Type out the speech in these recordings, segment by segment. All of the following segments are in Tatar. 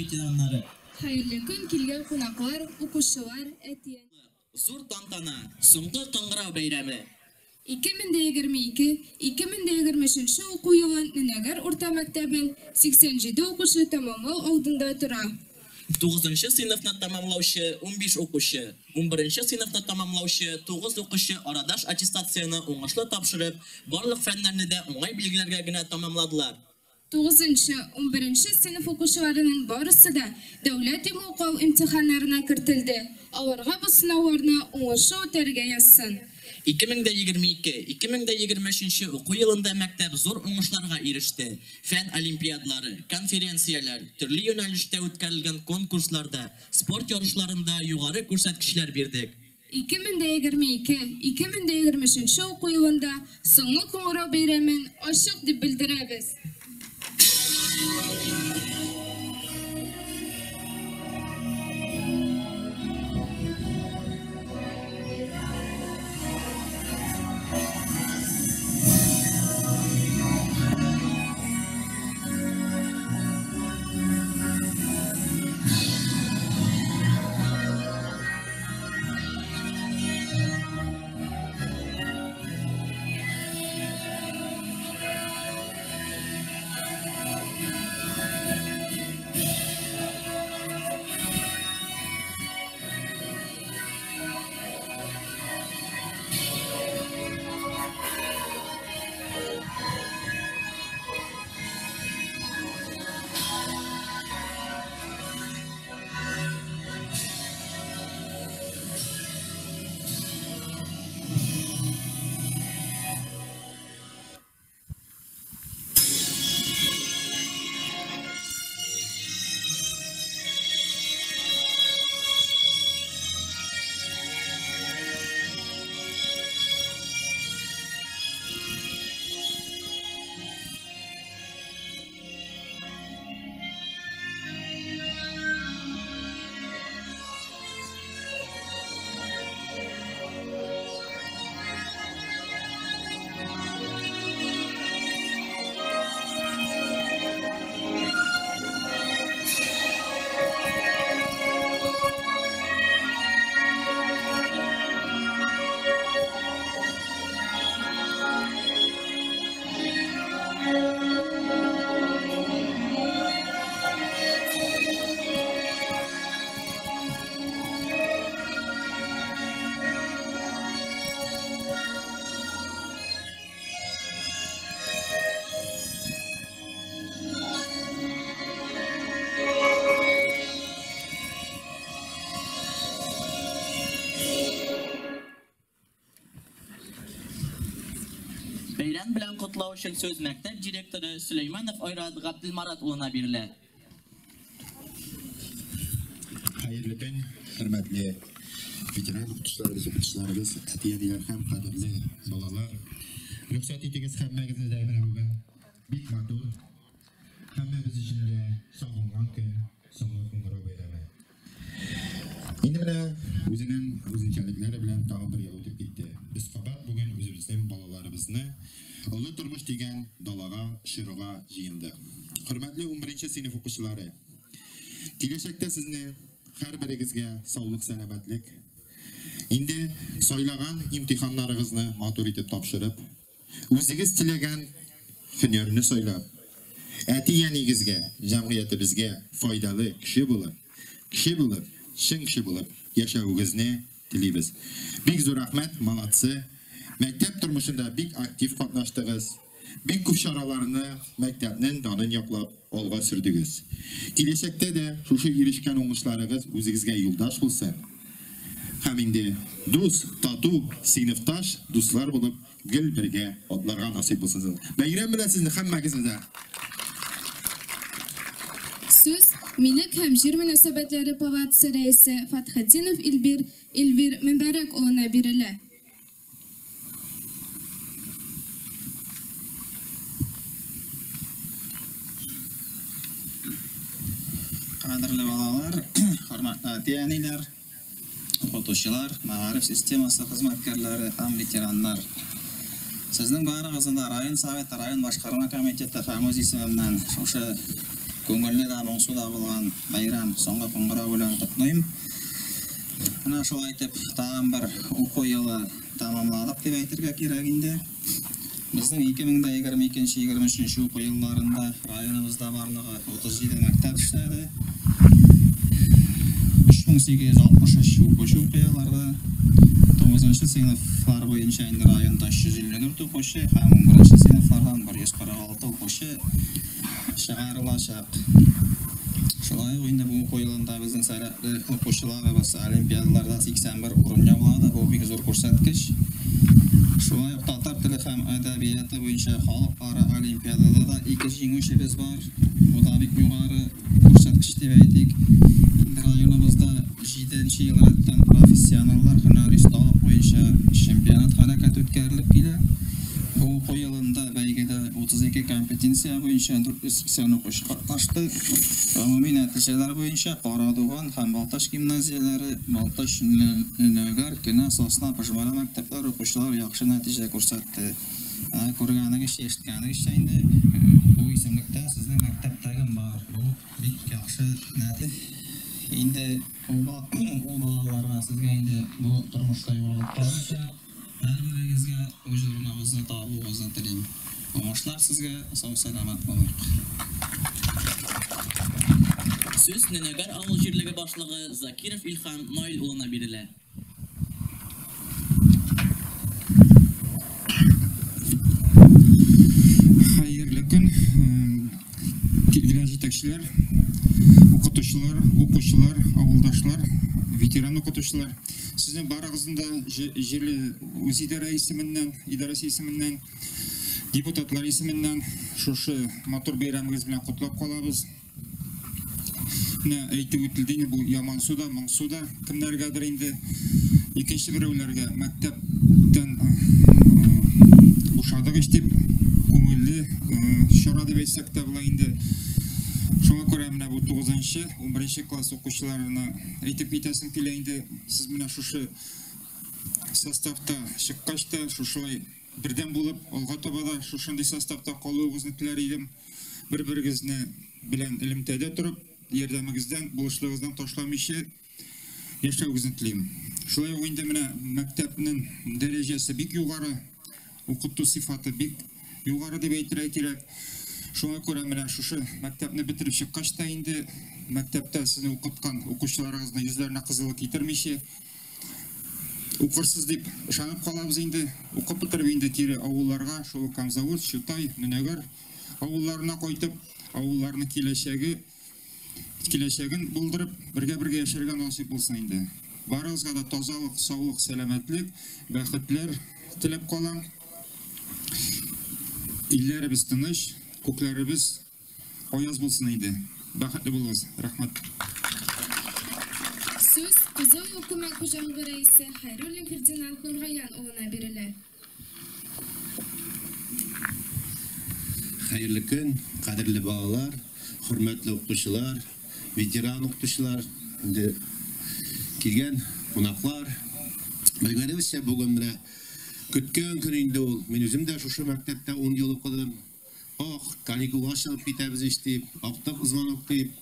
ветераннары. Хәерле көн, килгән кунаклар, укучылар, әти-әниләр. Зур тантана, соңгы кыңгырау бәйрәме. 2022-2023 уку елын Нөнәгәр урта мәктәбен 87 укучы тәмамлау алдында тора. 9 сыйныфны тәмамлаучы 15 укучы, 11 сыйныфны тәмамлаучы 9 укучы арадаш аттестацияне уңышлы тапшырып, барлык фәннәрне дә уңай билгеләргә генә тәмамладылар. 9-11 сыйныф укучыларының барысы да дәүләт йомгаклау имтиханнарына кертелде. Аларга бу сынауларны уңышлы үтәргә язсын. 2022-2023 уку елында мәктәп зур уңышларга иреште. Фән олимпиадалары, конференцияләр, төрле юнәлештә үткәрелгән конкурсларда, спорт ярышларында югары күрсәткечләр бирдек. 2022-2023 уку елында соңгы кыңгырау бәйрәмен ачык дип белдерәбез. Бәйрәм белән котлау өчен сүз мәктәп директоры Сөләйманов Айрат Габделмарат улына бирелә. Хәерле көн, хөрмәтле ветеран укытучыларыбыз, укытучыларыбыз, әти-әниләр һәм кадерле балалар. Рөхсәт итегез һәммәгезне дә менә бүген бик матур, һәммәбез өчен дә сагынган көн, соңгы кыңгырау бәйрәме. Инде менә үзенең үзенчәлекләре белән тагын бер ел үтеп китте. Без кабат бүген үзебезнең балаларыбызны олы тормыш дигән далага, чорга җыендык. Хөрмәтле 11 сыйныф укучылары, киләчәктә сезне һәрберегезгә саулык, сәламәтлек, инде сайлаган имтиханнарыгызны матур итеп тапшырып, үзегез теләгән һөнәрне сайлап, әти-әнигезгә, җәмгыятебезгә файдалы кеше булып, кеше булып, чын кеше булып яшәвегезне телибез. Бик зур рәхмәт, молодцы. Мәктәп тормышында бик актив катнаштыгыз. Бик күп чараларны мәктәпнең данын яклап алга сөрдегез. Киләчәктә дә шушы ирешкән уңышларыгыз үзегезгә юлдаш булсын. Һәм инде дус, тату, сыйныфташ дуслар булып гел бергә атларга насыйп булсын. Бәйрәм белән сезне һәммәгезне дә. Сүз Милек һәм җир мөнәсәбәтләре палатасы рәисе Фатхетдинов Илбир Эльвир Мөбәрәк улына бирелә. Кадерле балалар, хөрмәтле әти-әниләр, укытучылар, мәгариф системасы хезмәткәрләре һәм ветераннар. Сезнең барыгызны да район советы, район башкарма комитеты һәм үз исемемнән шушы күңелле дә, моңсу да булган бәйрәм соңгы кыңгырау белән котлыйм. Менә шулай итеп тагын бер уку елы тәмамладык дип әйтергә кирәк инде. Безнең 2022-2023 уку елларында районыбызда барлыгы 37 мәктәп эшләде. 3863 укучы укый аларда. 9 сыйныфлар буенча инде районда 354 укучы һәм 11 сыйныфлардан 146 укучы чыгарылачак. Шулай ук инде бу уку елында безнең сәләтле укучыларыбыз олимпиадаларда 81 урын яулады. Бу бик зур күрсәткеч. Шулай ук татар теле һәм әдәбияты буенча халыкара олимпиадада да 2 җиңүчебез бар. Бу да бик югары күрсәткеч дип әйтик. Инде районыбызда 7 ел рәттән профессионаллар һөнәри осталык буенча чемпионат хәрәкәте үткәрелеп килә. Бу уку елында бәйгедә 32 компетенция буенча 480 укучы катнашты. Гомуми нәтиҗәләр буенча Карадуган һәм Балтач гимназияләре, Балтач, Нөнәгәр, Кенә, Сосна, Пыжмара мәктәпләре укучылар яхшы нәтиҗә күрсәтте. Күргәнегезчә, ишеткәнегезчә инде бу исемлектә сезнең мәктәптәге бар. Бу бик яхшы нәтиҗә. Инде ул балаларга сезгә инде бу тормышта югалтмыйча һәрберегезгә үз урыныгызны табуыгызны телим. Уңышлар сезгә, сау-сәламәт булыйк. Сүз Нөнәгәр авыл җирлеге башлыгы Закиров Илһам Наил улына бирелә. Хәерле көн, килгән җитәкчеләр, укытучылар, укучылар, авылдашлар, ветеран укытучылар. Сезнең барыгызны да җирле үзидарә исеменнән, идарәсе исеменнән, депутатлар исеменнән шушы матур бәйрәмегез белән котлап калабыз. Менә әйтеп үтелде инде, бу ямансу да, моңсу да кемнәргәдер инде, икенче берәүләргә мәктәптән бушадык ич дип күңелле чара дип әйтсәк тә була инде. Шуңа күрә менә бу 9-нчы, 11 класс укучыларына әйтеп китәсем килә инде. Сез менә шушы составта чыккач та шушылай бердәм булып алга таба да шушындый составта калуыгызны теләр идем. Бер-берегезне белән элемтәдә торып, ярдәмегездән, булышлыгыгыздан ташламыйча яшәвегезне телим. Шулай ук инде менә мәктәпнең дәрәҗәсе бик югары, укыту сыйфаты бик югары дип әйтергә кирәк. Шуңа күрә менә шушы мәктәпне бетереп чыккач та инде мәктәптә сезне укыткан укучыларыгызны йөзләренә кызыллык китермичә укырсыз дип ышанып калабыз инде. Укып бетереп инде кире авылларга, шул Камзавод, Чутай, Нөнәгәр авылларына кайтып, авылларның киләчәген булдырып, бергә-бергә яшәргә насыйп булсын инде. Барыгызга да тазалык, саулык, сәламәтлек, бәхетләр теләп калам. Илләребез тыныч, күкләребез аяз булсын иде. Бәхетле булыгыз. Рәхмәт. Сүз Кызыл юл күмәк хуҗалыгы рәисе Хәйруллин Фердинанд Нургаян улына бирелә. Хәерле көн, кадерле балалар, хөрмәтле укытучылар, ветеран укытучылар, инде килгән кунаклар. Белгәнебезчә, бүген менә көткән көн инде ул. Мин үзем дә шушы мәктәптә 10 ел укыдым. Ах, каникулга чыгып китәбез ич дип, актык звонок дип.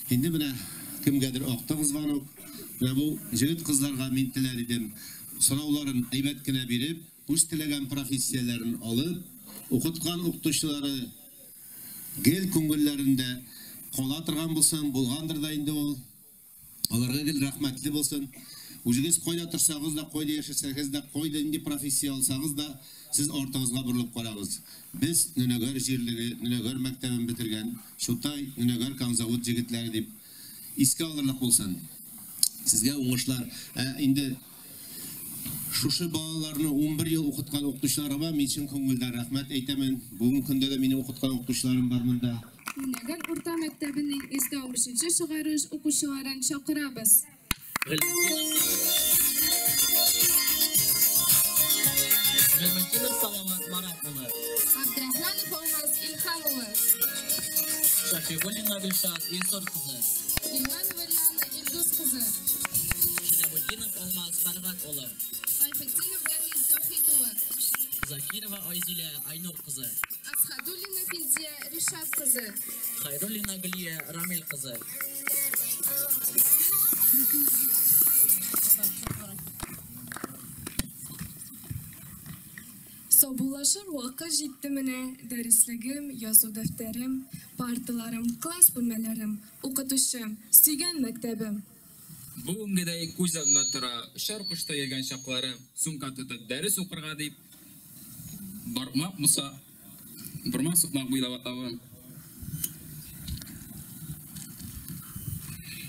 Инде менә кемгәдер актык звонок. Менә бу җегет кызларга мин теләр идем, сорауларын әйбәт кенә биреп, үз теләгән профессияләрен алып, укыткан укытучылары гел күңелләрендә кала торган булсын, булгандыр да инде ул. Аларга гел рәхмәтле булсын. Үзегез кайда торсагыз да, кайда яшәсәгез дә, кайда нинди профессия алсагыз да, сез артыгызга борылып карагыз. Без Нөнәгәр җирлеге, Нөнәгәр мәктәбен бетергән Чутай, Нөнәгәр Камзавод җегетләре дип искә алырлык булсын. Сезгә уңышлар. Инде шушы балаларны 11 ел укыткан укытучыларыма мин чын күңелдән рәхмәт әйтәмен. Бүгенге көндә дә минем укыткан укытучыларым бар монда. Нөнәгәр урта мәктәбенең 115 чыгарыш укучыларын чакырабыз. Гыйльметдинов Салават Марат улы. Абдрахманов Алмаз Илһам улы. Шафигуллина Гөлшат Илсур кызы. Гыйльманова Лиана Илдус кызы. Шиһабетдинов Алмаз Фәргать улы. Гайфетдинов Рамил Заһит улы. Закирова Айзилә Айнур кызы. Асхадуллина Филдия Илшат кызы. Хайруллина Гөлия Рамил кызы. Саубуллашыр вакыт җитте менә. Дәреслегем, язу дәфтәрем, парталарым, класс бүлмәләрем, укытучым, сөйгән мәктәбем. Бүгенгедәй күз алдында тора, очар коштай йөргән чакларым, сумка тотып дәрес укырга дип, бармак Муса, борма сукмак буйлап атлавым.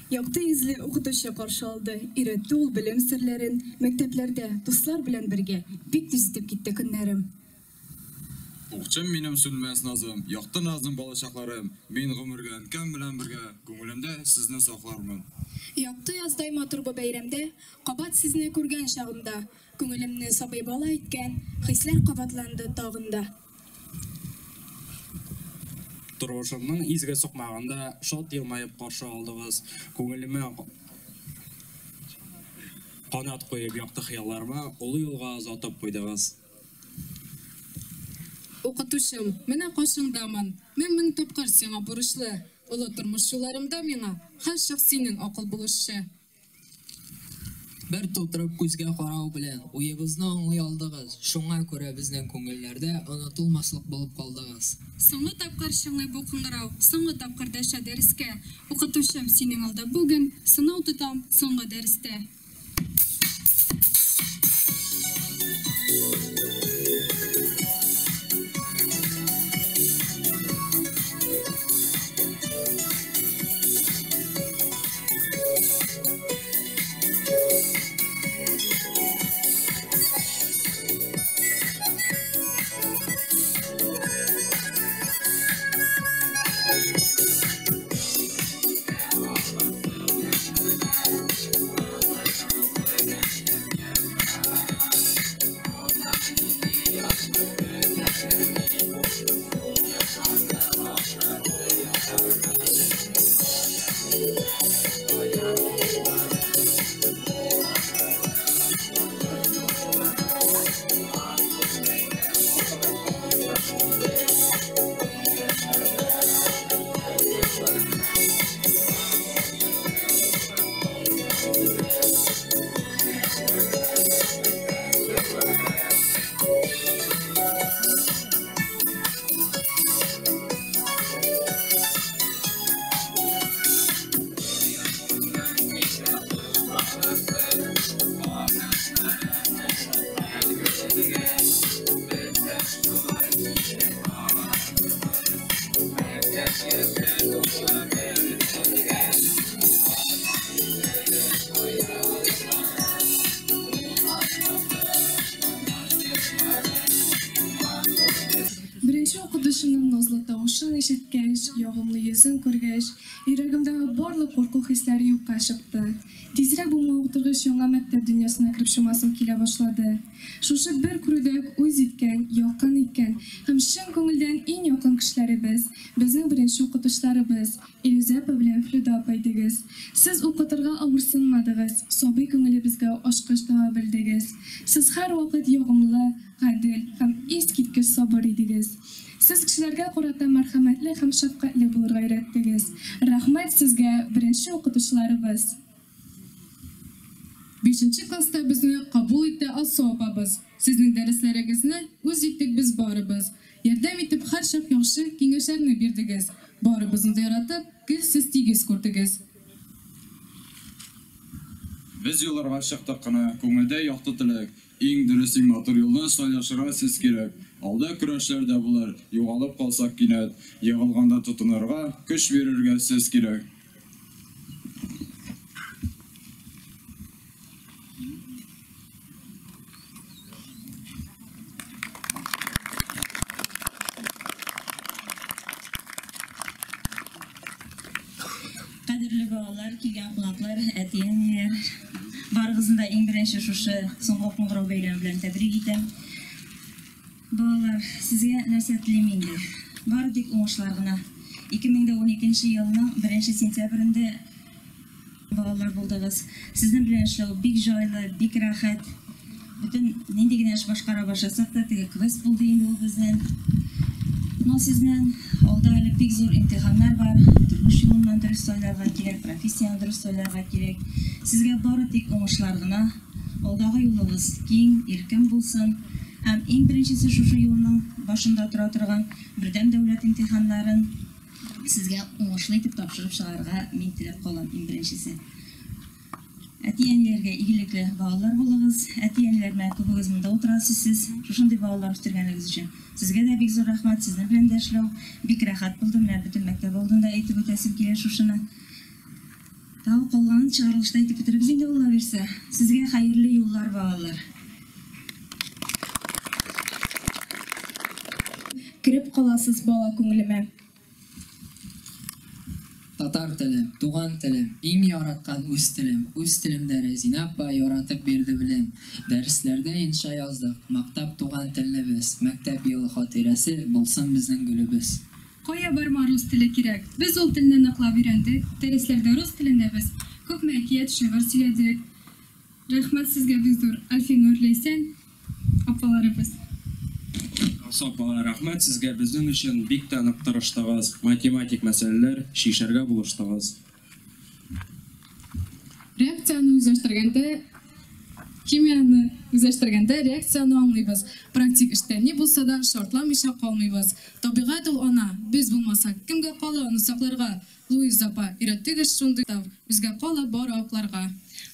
Якты йөзле укытучы каршы алды, өйрәтте ул белем серләрен. Мәктәпләрдә, дуслар белән бергә, бик тиз үтеп китте көннәрем. Укчым минем сүнмәс назым, якты назым балачакларым. Мин гомергә әнкәм белән бергә, күңелемдә сезне саклармын. Якты яздай матур бу бәйрәмдә, кабат сезне күргән чагымда, күңелемне сабый бала иткән хисләр кабатланды тагын да. Тормышымның изге сукмагында шат елмаеп каршы алдыгыз. Күңелемә канат куеп, якты хыялларыма олы юлга озатып куйдыгыз. Укытучым, менә каршыңдамын. Мең-мең тапкыр сиңа бурычлы. Олы тормыш юлларымда миңа һәрчак синең акыл булышчы. Бер тутырып күзгә карау белән уебызны аңлый алдыгыз. Шуңа күрә безнең күңелләрдә онытылмаслык булып калдыгыз. Соңгы тапкыр чыңлый бу кыңгырау, соңгы тапкыр дәшә дәрескә. Укытучым, синең алда бүген сынау тотам соңгы дәрестә. Беренче укытучымның назлы тавышын ишеткәч, ягымлы йөзен күргәч, йөрәгемдәге барлык курку хисләре юкка чыкты. Тизрәк бу мавыктыргыч яңа мәктәп дөньясына кереп чумасым килә башлады. Шушы бер күрүдә үк үз иткән, якын иткән һәм чын күңелдән иң якын кешеләребез, безнең беренче укытучыларыбыз, Илүзә апа белән Флүдә апа идегез. Сез укытырга авырсынмадыгыз, сабый күңелебезгә ачкыч таба белдегез. Сез һәрвакыт ягымлы, гадел һәм искиткеч сабыр идегез. Сез кешеләргә карата мәрхәмәтле һәм шәфкатьле булырга өйрәттегез. Рәхмәт сезгә, беренче укытучыларыбыз! Бишенче класста безне кабул итте Алсу апабыз. Сезнең дәресләрегезне үз иттек без барыбыз. Ярдәм итеп һәрчак яхшы киңәшләрне бирдегез. Барыбызны да яратып, гел сез тигез күрдегез. Без юлларга чыктык кына, күңелдә якты теләк. Иң дөрес, иң матур юлны сайлашырга сез кирәк. Алда көрәшләр дә булыр, югалып калсак кинәт. Егылганда тотынырга, көч бирергә сез кирәк. Кадерле балалар, килгән кунаклар, әти-әниләр, барыгызны да иң беренче шушы соңгы кыңгырау бәйрәме белән тәбрик итәм. Балалар, сезгә нәрсә телим инде? Бары тик уңышлар гына. 2012 елның 1 сентябрендә балалар булдыгыз. Сезнең белән эшләү бик җайлы, бик рәхәт. Бөтен нинди генә эш башкара башласак та, теге квест булды инде ул безнең. Но сезнең Алда әле бик зур имтиханнар бар. Тормыш юлыннан дөрес сайларга кирәк, профессияне дөрес сайларга кирәк. Сезгә бары тик уңышлар гына. Алдагы юлыгыз киң, иркен булсын. Һәм иң беренчесе шушы юлның башында тора торган бердәм дәүләт имтиханнарын сезгә уңышлы итеп тапшырып чыгарга мин теләп калам, иң беренчесе. Әти-әниләргә игелекле балалар булыгыз. Әти-әниләр, менә күбегез монда утырасыз сез. Шушындый балалар үстергәнегез өчен сезгә дә бик зур рәхмәт. Сезнең белән дә эшләү бик рәхәт булды. Менә бөтен мәктәп алдында әйтеп үтәсем килә шушыны. Тагы калганын чыгарылышта әйтеп бетерербез инде, Алла бирсә. Сезгә хәерле юллар, балалар. Кереп каласыз бала күңелемә. Татар телем, туган телем, иң яраткан үз телем. Үз телемдә Рәзинә апа яратып бирде белем. Дәресләрдә инша яздык, мактап туган телне без. Мәктәп елы хатирәсе булсын безнең гөлебез. Кая барма рус теле кирәк. Без ул телне ныклап өйрәндек. Дәресләрдә рус телендә без күпме әкият, шигырь сөйләдек. Рәхмәт сезгә бик зур, Әлфинур, Ләйсән апаларыбыз. Алсу апалар, рәхмәт сезгә, безнең өчен бик тә нык тырыштыгыз, математик мәсьәләләр чишәргә булыштыгыз. Реакцияне үзләштергәндә, химияне үзләштергәндә реакцияне аңлыйбыз. Практик эштә ни булса да шартламыйча калмыйбыз. Табигать ул ана, без булмасак, кемгә кала аны сакларга? Луиза апа, өйрәттегез шундый тау, безгә кала бары акларга.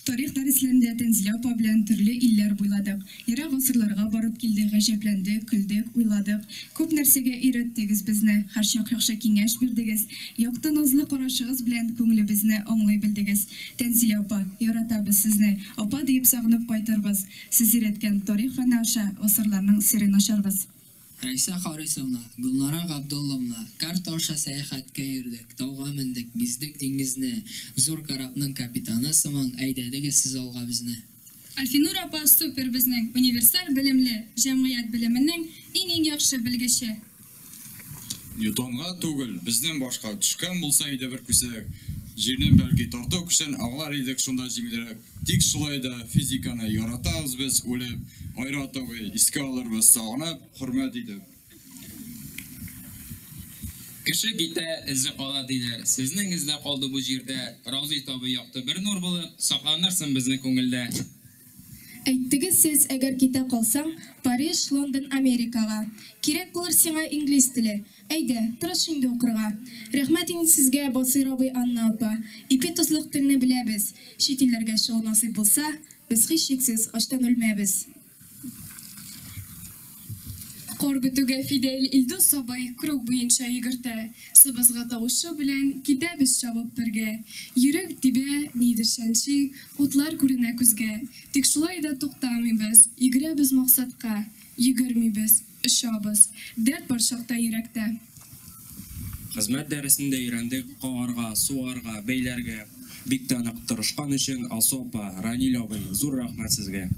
Тарих дәресләрендә Тәнзилә апа белән төрле илләр буйладык. Ерак гасырларга барып килдек, гаҗәпләндек, көлдек, уйладык. Күп нәрсәгә өйрәттегез безне, һәрчак яхшы киңәш бирдегез. Якты назлы карашыгыз белән күңелебезне аңлый белдегез. Тәнзилә апа, яратабыз сезне, апа диеп сагынып кайтырбыз. Сез өйрәткән тарих фәне аша гасырларның серен ачарбыз. Рәйсә Харисовна, Гөлнара Габдулловна, карта аша сәяхәткә йөрдек, тауга мендек, гиздек диңгезне, зур корабның капитаны сыман әйдәдегез сез алга безне. Әлфинур апа супер безнең, универсаль белемле, җәмгыять белеменең иң-иң яхшы белгече. Ньютонга түгел, безнең башка төшкән булса иде бер күсәк, Җирнең бәлки тарту көчен аңлар идек шунда җиңелрәк. Тик шулай да физиканы яратабыз без үлеп, Айрат абый, искә алырбыз сагынып, хөрмәт итеп. Кеше китә, эзе кала, диләр. Сезнең эз дә калды бу җирдә. Раузит абый якты бер нур булып, сакланырсың безнең күңелдә. Әйттегез сез, әгәр китә калсаң, Париж, Лондон, Америкага. Кирәк булыр сиңа инглиз теле. Әйдә, тырыш инде укырга. Рәхмәт инде сезгә, Басыйр абый, Анна апа. Ипи-тозлык телне беләбез. Чит илләргә чыгу насыйп булса, без һичшиксез ачтан үлмәбез. Кар бетүгә Фидәил Илдус абый круг буенча йөгертә. Сыбызгы тавышы белән китәбез чабып бергә. Йөрәк тибә, нидер чәнчи, утлар күренә күзгә. Тик шулай да туктамыйбыз, йөгерәбез максатка. Йөгермибез, очабыз. Дәрт бар чакта йөрәктә. Хезмәт дәресендә өйрәндек кагарга, сугарга, бәйләргә. Бик тә нык тырышкан өчен Алсу апа, Ранил абый, зур рәхмәт сезгә.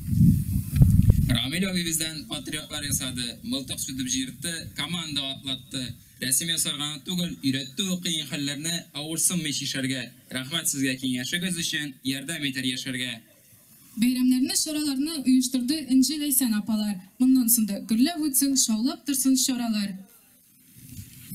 Рамил абый бездән патриотлар ясады, мылтык сүтеп җыертты, команда атлатты. Рәсем ясарга гына түгел, өйрәтте ул кыен хәлләрне авырсынмый чишәргә. Рәхмәт сезгә киңәшегез өчен, ярдәм итәр яшәргә. Бәйрәмнәрне, чараларны оештырды Энҗе Ләйсән апалар. Моннан соң да гөрләп үтсен, шаулап торсын чаралар.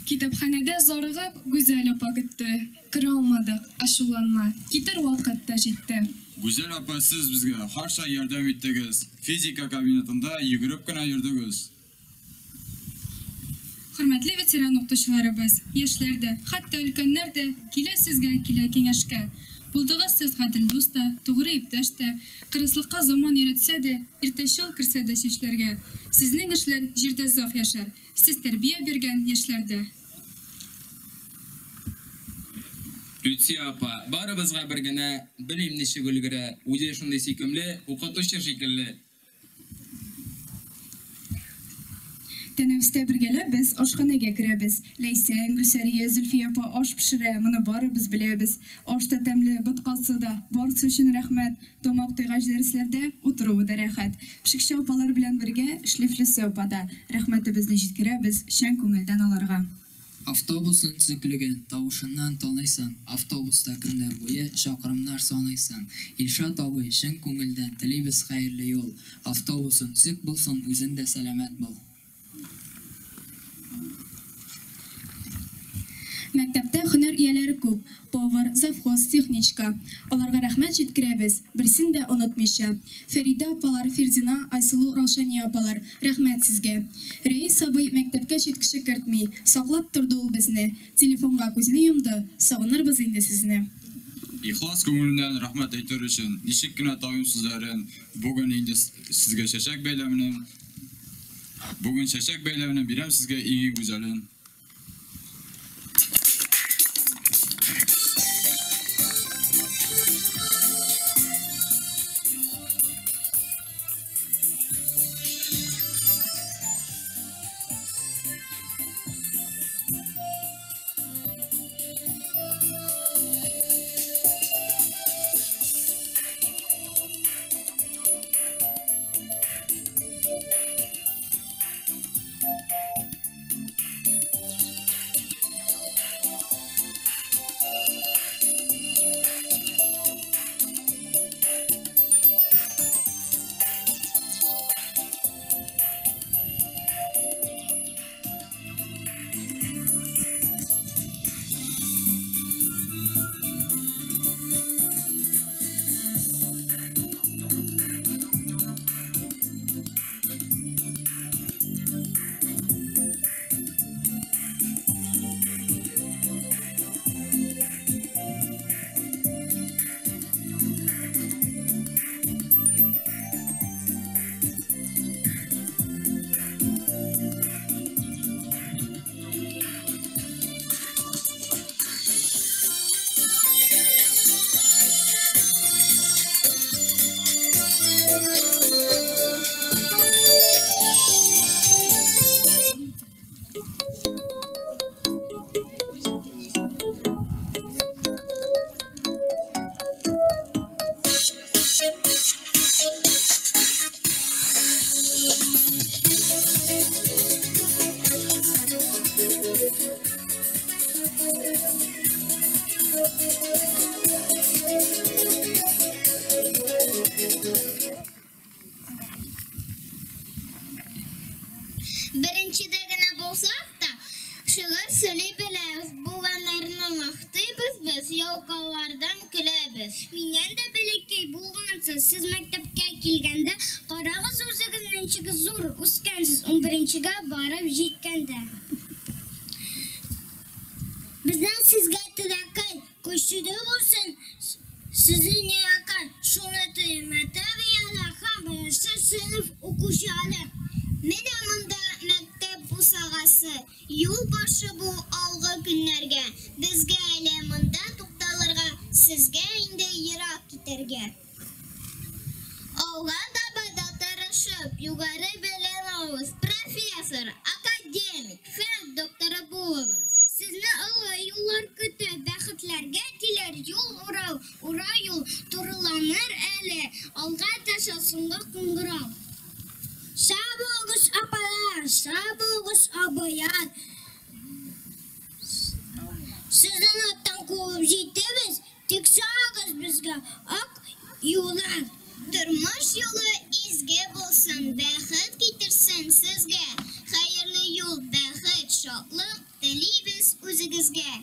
Китапханәдә зарыгып Гүзәл апа көтте. Керә алмадык, ачуланма, китәр вакыт та җитте. Гүзәл апа, сез безгә һәрчак ярдәм иттегез, физика кабинетында йөгереп кенә йөрдегез. Хөрмәтле ветеран укытучыларыбыз, яшьләр дә, хәтта өлкәннәр дә килә сезгә, килә киңәшкә. Булдыгыз сез гадел дус та, тугры иптәш тә, кырыслыкка заман өйрәтсә дә, иртә чал керсә дә чәчләргә. Сезнең эшләр җирдә озак яшәр, сез тәрбия биргән яшьләр дә. Люция апа, барыбызга бер генә, белмим ничек өлгерә, үзе шундый сөйкемле, укытучы шикелле. Тәнәфестә бергәләп без ашханәгә керәбез. Ләйсән, Гөлсәрия, Зөлфия апа аш пешерә, моны барыбыз беләбез. Аш та тәмле, боткасы да, барысы өчен рәхмәт. Тамак туйгач дәресләрдә утыруы да рәхәт. Пешекче апалар белән бергә эшли Флүсә апа да. Рәхмәтебезне җиткерәбез чын күңелдән аларга. Автобусның төзеклеген тавышыннан таныйсың, автобуста көннәр буе чакрымнар саныйсың. Илшат абый, чын күңелдән телибез хәерле юл. Автобусың төзек булсын, үзең дә сәламәт бул. Мәктәптә һөнәр ияләре күп: повар, завхоз, техничка. Аларга рәхмәт җиткерәбез, берсен дә онытмыйча. Фәридә апалар, Фирдина, Айсылу, Раушания апалар, рәхмәт сезгә. Рәис абый мәктәпкә чит кеше кертми, саклап торды ул безне. Телефонга күзне йомды, сагынырбыз инде сезне. Ихлас күңелемнән рәхмәт әйтер өчен, ничек кенә табыйм сүзләрен, бүген инде сезгә чәчәк бәйләменең, бүген чәчәк бәйләменең бирәм сезгә иң гүзәлен. Беренчедә генә булсак та, шигырь сөйли беләбез, булганнарны мактыйбыз без, ялкаулардан көләбез. Миннән дә бәләкәй булгансыз, сез мәктәпкә килгәндә, карагыз үзегез ничек зур үскәнсез, 11-гә барып җиткәндә. Безнең сезгә теләкәй, көчле булсын, сезне якын, шуны телим, мәктәп ияләре һәм беренче сыйныф укучылары. Менә монда мәктәп бусагасы, юл башы бу алгы көннәргә. Безгә әле монда тукталырга, сезгә инде ерак китәргә. Алга таба да тырышып, югары белем алыгыз, профессор, академик, фән докторы булыгыз. Сезне олы юллар көтә, бәхетләргә килер юл урау, ура юл турыланыр әле, алга таша соңгы кыңгырау. Сау булыгыз, апалар, сау булыгыз, абыйлар. Сезнең аттан куып җитәбез, тик сагыз безгә ак юллар. Тормыш юлы изге булсын, бәхет китерсен сезгә. Хәерле юл, бәхет, шатлык телибез үзегезгә.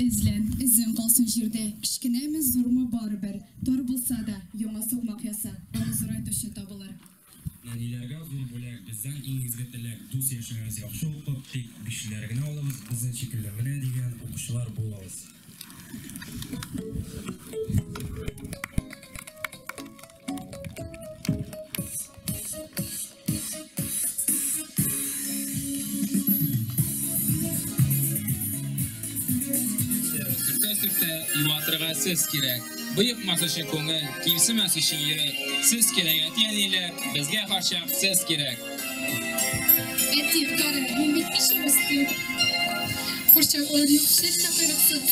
Эзлән, эзең калсын җирдә, кечкенәме, зурмы барыбер, тар булса да, яңа сукмак яса, аны зурайтучы табылыр. Нәниләргә зур бүләк, бездән иң изге теләк, дус яшәгез, яхшы укып, тик бишлеләр генә алыгыз, безнең шикелле менә дигән укучылар булыгыз. Сөртә-сөртә юатырга сез кирәк. Боекмас өчен күңел, кимсемәс өчен йөрәк. Сез кирәк, әти-әниләр, безгә һәрчак сез кирәк. Әти, кара, мин бит ничек үстем. Курчаклар юк, чәч тә койрыксыз.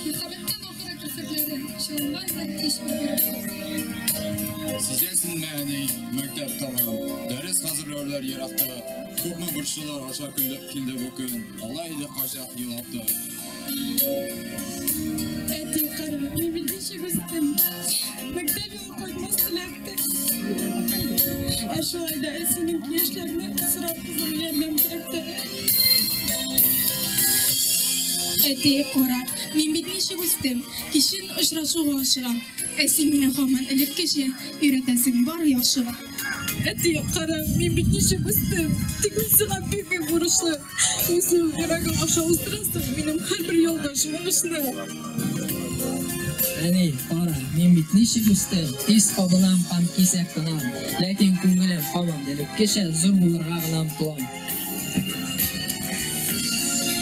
Мәхәббәттән ахыры керфекләре, чалынган һич папиросыз. Сизәсеңме, әни, мәктәп тәмам. Дәрес хәзерләүләр еракта. Күпме борчулар аша килде бу көн. Алай иде кайчак елап та. Әти, кара, мин бит ничек үстем. Мәктәп юлы кайтмас теләк тә. Ә шулай да синең киңәшләреңне сорап кызым ярдәм кирәк тә. Әти, кара, мин бит ничек үстем. Кичен очрашуга ашыгам. Ә син мине һаман элеккечә өйрәтәсең бар яхшыга. Әти, кара, мин бит ничек үстем. Тик мин сиңа бик-бик бурычлы. Үзең йөрәгең аша уздырасың минем һәрбер ялгыш уңышны. Әни, кара, мин бит ничек үстем. Тиз кабынам һәм кисәк тынам. Ләкин күңелем һаман элеккечә зур булырга гына омтылам.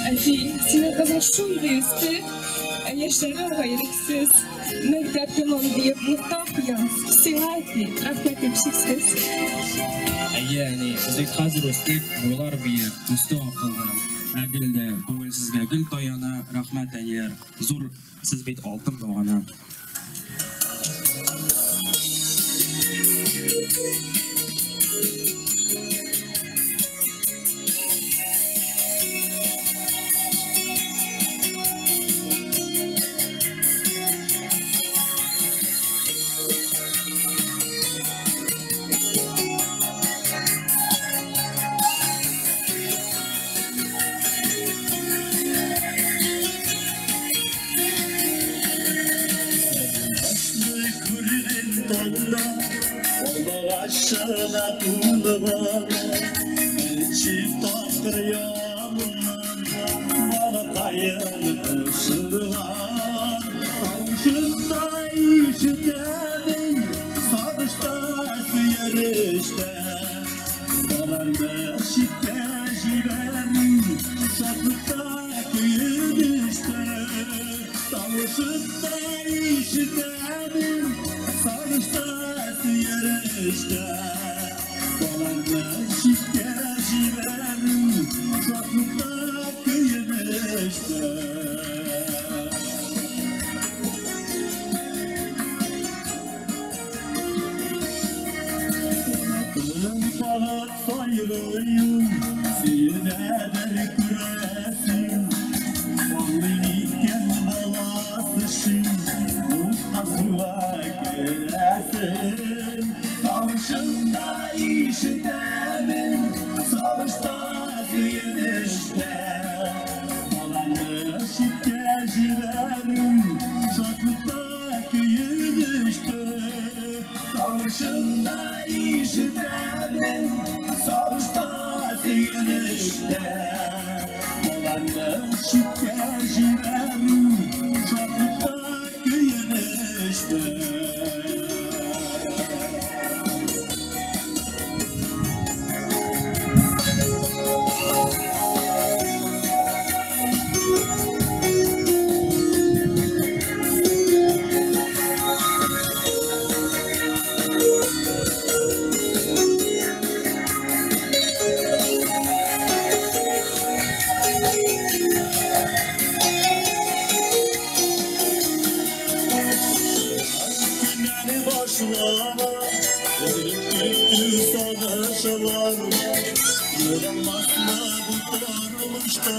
Әти, синең кызың шундый үсте, ә яшьләре аңа ирексез. Мәктәп тәмам диеп нокта куям. Сиңа, әти, рәхмәтем чиксез. Әйе, әни, без бит хәзер үстек, буйлар биек, үсте акыл да. Ә гел дә күңел сезгә гел таяна, рәхмәт, әниләр. Зур, сез бит алтын багана. Укучылар, югалмасмы бу тормышта,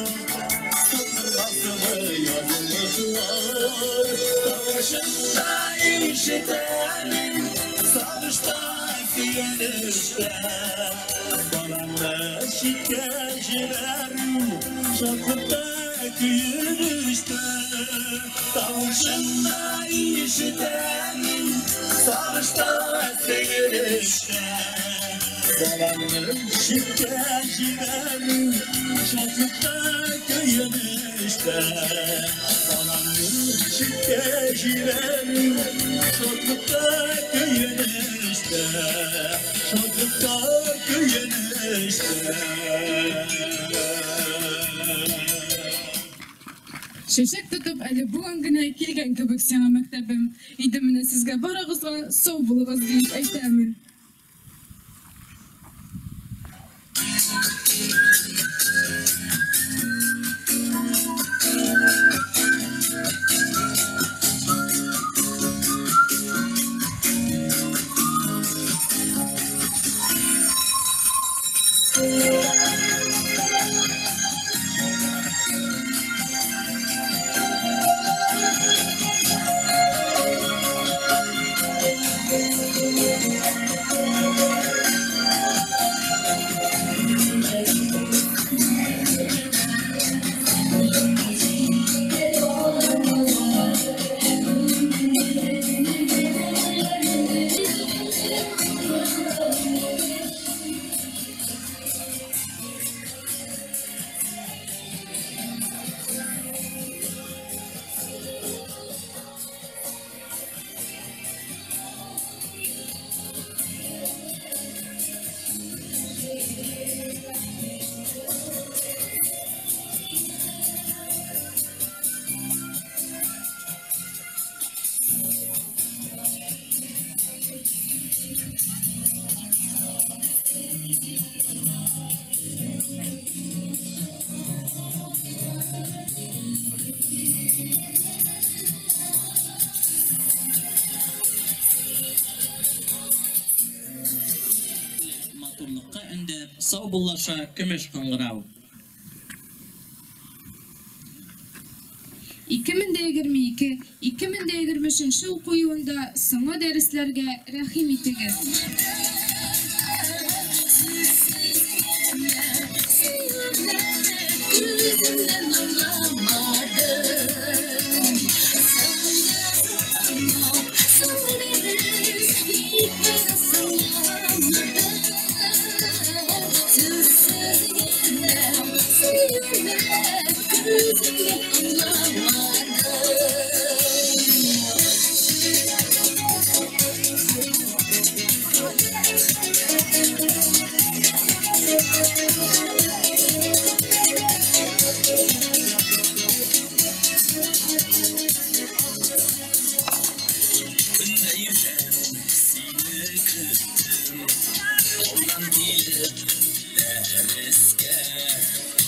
сындырмасмы язмышлар? Тавышыңда ишетәмен, сагышта, сөенештә. Баламны читкә җибәрү, шатлыкта, көенештә. Тавышыңда ишетәмен, сагышта, сөенештә. Баламны читкә җибәрү, шатлыкта, көенештә. Баламны читкә җибәрү, шатлыкта, көенештә. Шатлыкта, көенештә. Чәчәк тотып әле бүген генә килгән кебек сиңа мәктәбем. Инде менә сезгә барыгызга сау булыгыз дип әйтәмен. Матурлыкка өндәп, саубуллаша көмеш кыңгырау. 2022-2023 уку елында соңгы дәресләргә рәхим итегез.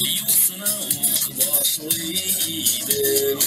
Юксына ук башлый идем.